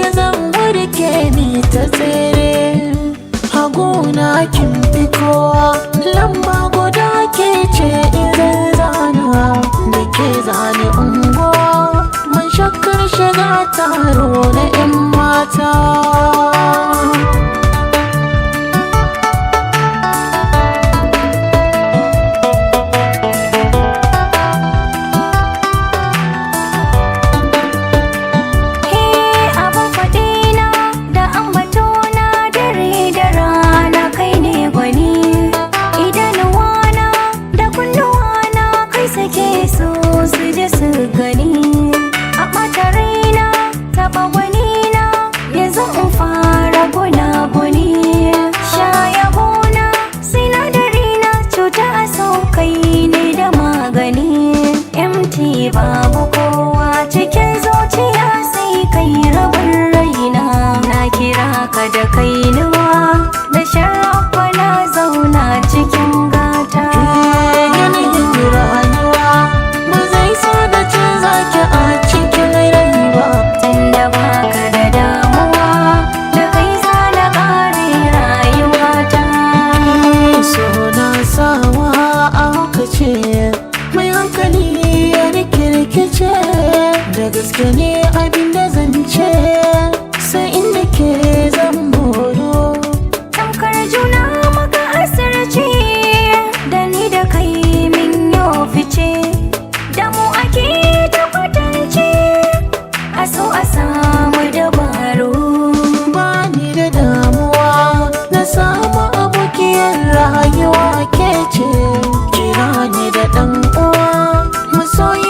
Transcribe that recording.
Ke zan warke ni ta tsere. Haguna kin fi kowa, lamba guda ke ce idan zana da ke zane unguwa. Man shakkar shiga taro na 'yan mata. Abin faɗina da ambatona dare da rana kai ne gwani. Idanuwana da kunnuwana kai sake so su je su gani. A ɓata raina taɓa gwanina yanzu in fara gunaguni. Sha yabona sinadarina cuta a so kai ne da magani. Empty babu kowa cikin zuciya sai kai rabin raina. Na kira ka da kainuwa da sharafa na zauna cikin gata. Yanayin rayuwa ba zai so da ce zaki a cikin rai ba. Tunda baka da damuwa da kai zana kare rayuwata. So na sawa a haukace, mai hankali ya rikirkice, da gaske ne abin da zance, sai inda ke zan boro. Tamkar juna muka asirce da ni da kai min yo fice. Da mu ake ta kwatance a so a samu dabaru. Ba ni da damuwa na samu abokiyar rayuwa ke ce, kira ni da ɗan uwa masoyi.